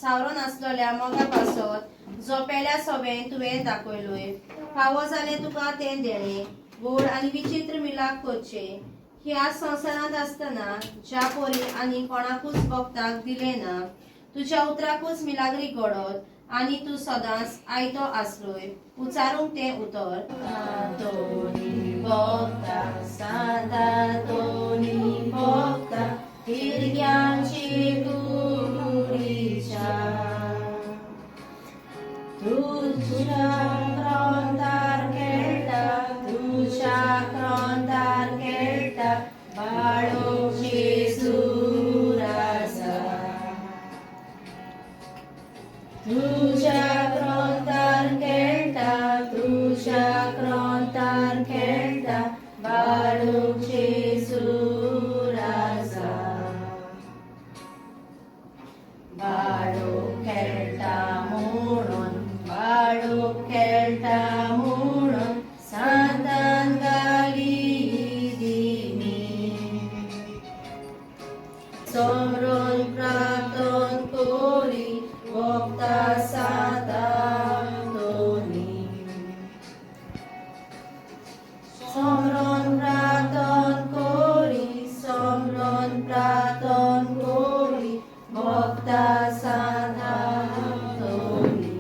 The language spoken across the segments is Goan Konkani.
सावरोन आसलोल्या मोगा पासत जो पेल्या सोबेन तुवें दाखयलोय फावो जालें तुका तें देणें व्हड आनी विचित्र मिलाक करचें ह्या संवसारांत आसतना ज्या परी आनी कोणाकूच भक्ताक दिलें ना तुज्या उतराकूच मिलाग्री घडत आनी तूं सदांच आयतो आसलोय उचारूंक तें उतर तोनी भोगता सांता तोनी भोगता फिरग्यांची कुडीच्या तुज्या क्रोंतार खेळटा तुज्या क्रोंतार खेळटा बाळोची सुरासा तुज्या क्रोंतार खेळटा तुज्या क्रोंतार खेळटा बाळूची सुरासा बाळू खेळटा म्हणून बाळू खेळटा म्हणून सांतान गाली दिनी समरून प्रार्थन कोरी वक्ता सांतान तोनी समरण प्रार्थन कोरी समरण प्रार्थन कोरी भक्ता सांतान तोनी.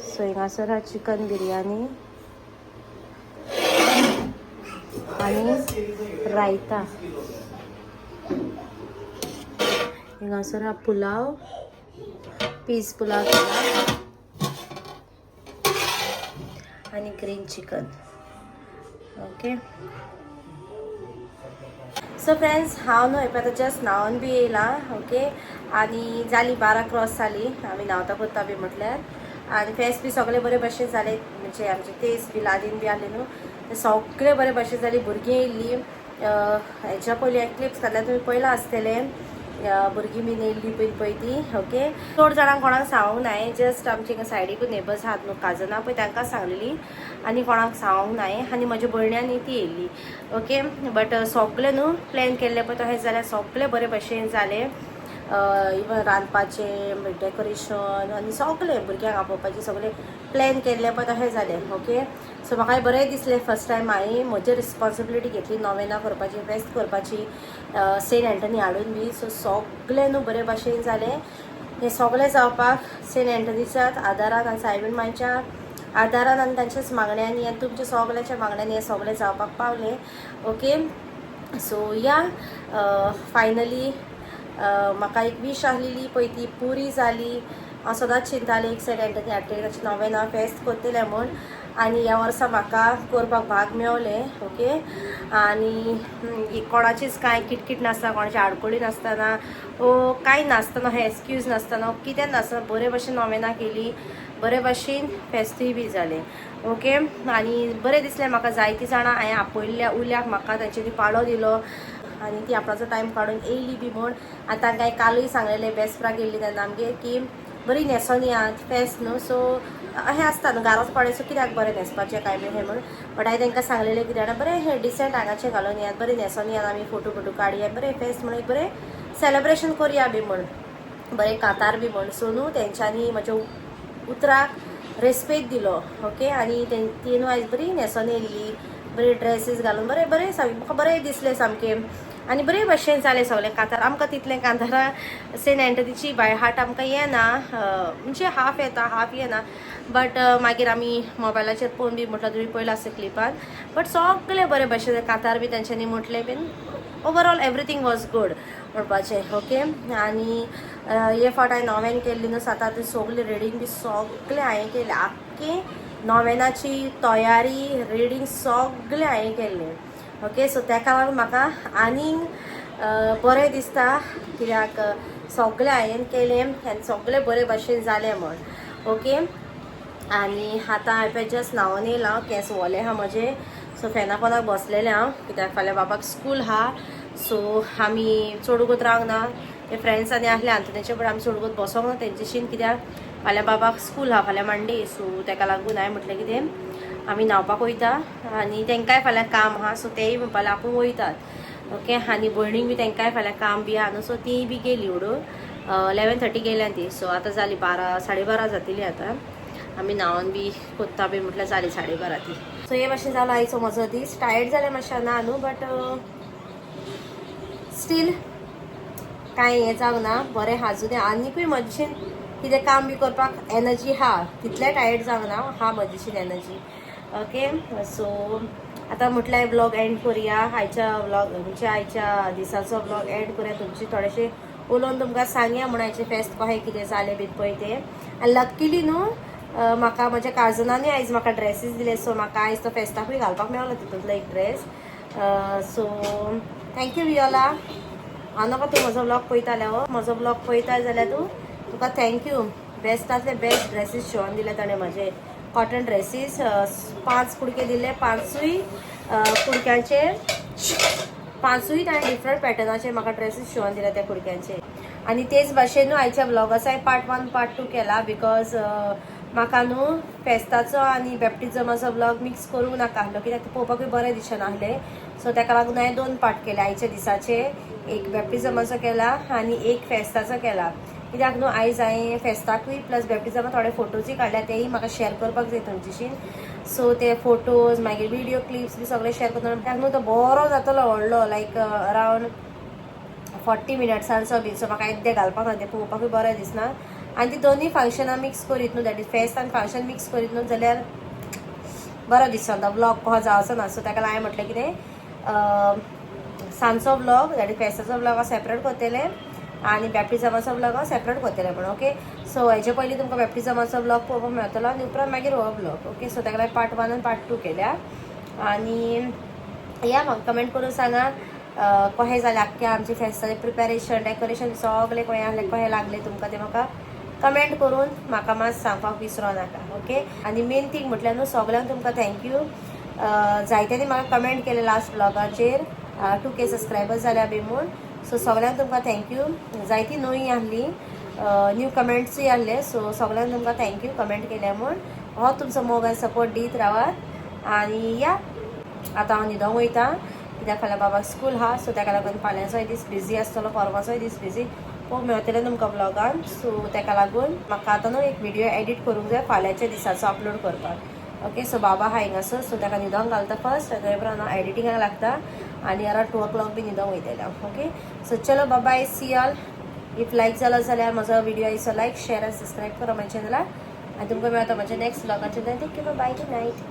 सो हिंगासर हा चिकन बिरयानी आनी रायता. हिंगासर हा पुलाव, पीस पुलाव केला आनी green chicken. Okay, so friends, हांव न्हय पळय आतां जस्ट न्हांवन बी येयलां. ओके, आनी जाली 12 क्रॉस जाली. आमी न्हांवता करता बी म्हटल्यार आनी फेस्त बी सगळे बरे भशेन जाले. म्हणजे आमचे तेस बी लादीन बी आहले न्हू, ते सगळे बरे भशेन जाली. भुरगीं येयल्ली. हेच्या पयलीं एक क्लिप्स घातल्यार तुमी पयलां आसतलें. भुरगीं बीन येयल्ली पळय पळय ती. ओके, चड जाणांक कोणाक सांगूंक नाय. जस्ट आमचे हिंगा सायडीकूच नेबर्स आहात न्हू, काजनां पळय, तांकां सांगलेली आनी कोणाक सांगूंक नाय. आनी म्हज्या भयणी ती येयल्ली. ओके, बट सगळें न्हू प्लॅन केल्लें पळय तशें जाल्यार सगळें बरे भशेन जालें. इवन रांदपाचें, डेकोरेशन आनी सगळें भुरग्यांक आपोवपाचें सगळें प्लॅन केल्लें पळय तशें जालें. ओके, सो म्हाकाय बरें दिसलें. फर्स्ट टायम हांवें म्हजी रिस्पॉन्सिबिलिटी घेतली नोवेना करपाची, फेस्त करपाची, सेंट एंटनी हाडून बी. सो सगळें न्हू बरे भशेन जालें. हें सगळें जावपाक सेंट एंटनीच्या आदारान आनी सायबीण मांयच्या आदारान आनी तांच्याच मागण्यांनी आनी तुमच्या सगळ्यांच्या मागण्यांनी हें सगळें जावपाक पावलें. ओके, सो या, फायनली म्हाका एक वीश आहलेली पळय ती पुरी जाली. हांव सदांच चिंतालें एक सेंट एंटनी हाडटलें, ताचें नोवेना फेस्त करतलें म्हूण आनी ह्या वर्सा म्हाका करपाक भाग मेवलें. ओके, आनी कोणाचीच कांय किटकीट नासतना, कोणाची आडकोळी नासतना ओ कांय नासतना, हे एक्सक्यूज नासतना, कितें नासतना बरे भशेन नोवेना केली, बरे भशेन फेस्तूय बी जालें. ओके, आनी बरें दिसलें म्हाका. जायतीं जाणां हांवें आपयल्ल्या उल्याक म्हाका तांच्यांनी पाळो दिलो आनी ती आपणाचो टायम काडून येयली बी म्हूण. आनी तांकां हांवें कालूय सांगलेलें, बेस्प्राक येयल्ली तेन्ना आमगेर, की बरी न्हेसोन येयात, फेस्त न्हू. सो अशें आसता न्हू, घराच पडे, सो कित्याक बरें न्हेसपाचें काय बी हें म्हूण. बट हांवें तांकां सांगलेलें कितें जाणा, बरें हें डिसंट हांगाचें घालून येयात, बरें न्हेसोन येयात, आमी फोटो फोटो काडया, बरें फेस्त म्हणून एक बरें सेलेब्रेशन करुया बी म्हूण, बरें कातार बी म्हूण. सो न्हू तेंच्यांनी म्हज्या उतराक रेस्पेद दिलो. ओके, आनी ती न्हू आयज बरी न्हेसोन येयल्ली, बरी ड्रेसीस घालून, बरें बरें सामकें म्हाका बरें दिसलें सामकें आनी बरे भशेन जालें सगळें. कांतार आमकां तितलें कांतारां सेंट एंटनीची बाय हार्ट आमकां येना, म्हणजे हाफ येता हाफ येना, बट मागीर आमी मोबायलाचेर पळोवन बी म्हटल्यार तुमी पळयलां आसता क्लिपान, बट सगळें बरे भशेन कांतार बी तेंच्यांनी म्हटलें बीन, ओवरऑल एवरीथींग वॉज गूड म्हणपाचें. ओके, आनी हे फावट हांवें नोवेन केल्ली न्हू, आतां ती सगळी रिडींग बी सगळें हांवें केलें, आख्खी नोवेनाची तयारी रिडींग सगळें हांवें केल्लें. ओके, सो तेका लागून म्हाका आनीक बरें दिसता कित्याक सगळें हांवें केलें आनी सगळें बरे भशेन जालें म्हण. ओके, आनी आतां हांवें जस्ट न्हांवन येयलां, केंस ओले आहा म्हजे, सो फेना पोंदाक बसलेलें हांव कित्याक फाल्यां बाबाक स्कूल आहा. सो आमी चड वगत रावंक ना, ते फ्रेंड्स आनी आहले आंतोनाचे, बट आमी चड वगत बसोंक ना तेंच्याशीन कित्याक फाल्यां बाबाक स्कूल आहा, फाल्यां मंडे. सो तेका लागून हांवें म्हटलें कितें आमी न्हांवपाक वयता आनी तेंकांय फाल्यां काम आहा, सो तेय म्हणपाक आपूण वयतात. ओके, आनी भयणीक बी तेंकांय फाल्यां काम बी आहा न्हू, सो तीय बी गेली उडून, 11:30 गेल्या ती. सो आतां जाली 12, 12:30 जातली आतां. आमी न्हांवन बी कोत्ता बी म्हटल्यार जाली 12:30 ती. सो हे भाशेन जालो आयचो म्हजो दीस. टायर्ड जालें मातशें ना न्हू, बट स्टील कांय हें जावंक ना, बरें आजुनूय आनिकूय म्हजेशीन कितें काम बी करपाक एनर्जी आहा, तितलें टायर्ड जावंक ना, आहा म्हजेशीन एनर्जी. ओके, सो आतां म्हटल्यार व्लॉग एंड करुया आयच्या व्लॉग, म्हणजे आयच्या दिसाचो व्लॉग एंड करुया. तुमचे थोडेशे उलोवन तुमकां सांगया म्हूण आयचें फेस्त कशें कितें जालें बीन पळय तें. आनी लक्किली न्हू म्हाका म्हज्या काजनांनी आयज म्हाका ड्रेसीस दिले, सो म्हाका आयज तो फेस्ताकूय घालपाक मेळ्ळो तितूंतलो एक dress. So thank you Viola. हांव नाका तूं म्हजो व्लॉग पळयतालें हो, म्हजो व्लॉग पळयता जाल्यार तूं तुका thank you. बेस्टांतले बेस्ट ड्रेसीस शिंवोन दिले ताणें म्हजे, कॉटन ड्रेसीस 5 कुडके दिले, पांचूय कुडक्यांचे पांचूय ताणें डिफरंट पॅटर्नाचे म्हाका ड्रेसीस शिंवोन दिले त्या कुडक्यांचे. आनी तेच भाशेन न्हू आयच्या व्लॉगाचो हांवें पार्ट 1 पार्ट 2 केला, because म्हाका न्हू फेस्ताचो आनी बॅप्टिजमाचो व्लॉग मिक्स करूंक नाका आसलो कित्याक ते पळोवपाकूय बरें दिसना आसलें. सो तेका लागून हांवें 2 पार्ट केले आयच्या दिसाचे, एक बॅप्टिजमाचो केला आनी एक फेस्ताचो केला. कित्याक न्हू आयज हांवें फेस्ताकूय प्लस बॅप्टिजमा थोडे फोटोजूय काडल्या, तेय म्हाका शेअर करपाक जाय तुमच्याशीन. सो ते फोटोज मागीर विडियो क्लिप्स बी सगळे शेअर करता, कित्याक न्हू तो बरो जातलो व्हडलो, लायक अरावंड 40 मिनट्सांचो बी. सो म्हाका येद्दे घालपाक ना, तें पळोवपाकूय बरें दिसना. आनी ती दोनूय फंक्शनां मिक्स करीत न्हू, that is फेस्त आनी फंक्शन मिक्स करीत न्हू जाल्यार बरो दिसना, व्लॉग कसो जावचो ना. सो ताका हांवें म्हटलें कितें सांजचो व्लॉग, that is फेस्ताचो व्लॉग हांव सेपरेट करतलें आनी बॅप्टिजमाचो व्लॉग हांव सेपरेट करतलें म्हण. ओके, सो हेजे पयलीं तुमकां बॅप्टिजमाचो व्लॉग पळोवपाक मेळटलो आनी उपरांत मागीर हो व्लॉग. ओके, सो ताका लागून पार्ट 1 आनी पार्ट 2 केल्या. आनी या म्हाका कमेंट करून सांगा कशें जालें आख्खें आमचें फेस्ताचें प्रिपेरेशन, डेकोरेशन सगळें कशें आहलें, कशें लागलें तुमकां तें म्हाका कमेंट करून म्हाका मात सांगपाक विसरो नाका. ओके, आनी मेन थींग म्हटल्यार न्हू सगळ्यांक तुमकां thank you. जायत्यांनी म्हाका कमेंट केले लास्ट व्लॉगाचेर, 2K subscribers जाल्या बी म्हूण. सो सगळ्यांक तुमकां thank you. जायती नवी आहली, न्यू कमेंट्सूय आहले, सो सगळ्यांक तुमकां thank you comment केल्या म्हूण. हो तुमचो मोग आनी सपोर्ट दीत रावात. आनी या आतां हांव न्हिदोंक वयता कित्याक फाल्यां बाबाक स्कूल आहा, सो ताका लागून फाल्यांचोय दीस बिजी आसतलो, परवाचोय दीस बिजी पळोवंक मेळटलें तुमकां व्लॉगान. सो ताका लागून म्हाका आतां न्हू एक व्हिडियो एडिट करूंक जाय फाल्यांच्या दिसाचो अपलोड करपाक. ओके, सो बाबा आहा हिंगासर, सो ताका न्हिदोंक घालता फर्स्ट, ताच्या उपरांत हांव एडिटिंगाक लागता आनी अरावंड 2 o'clock बी न्हिदोंक वयतलें हांव. ओके, सो चलो, बाय, सी ऑल. If लायक जालो जाल्यार म्हजो व्हिडिओ आयचो लायक, शेअर आनी सबस्क्रायब करा म्हज्या चॅनलाक आनी तुमकां मेळटा म्हज्या next व्लॉगाचेर. Thank you, bye, good night.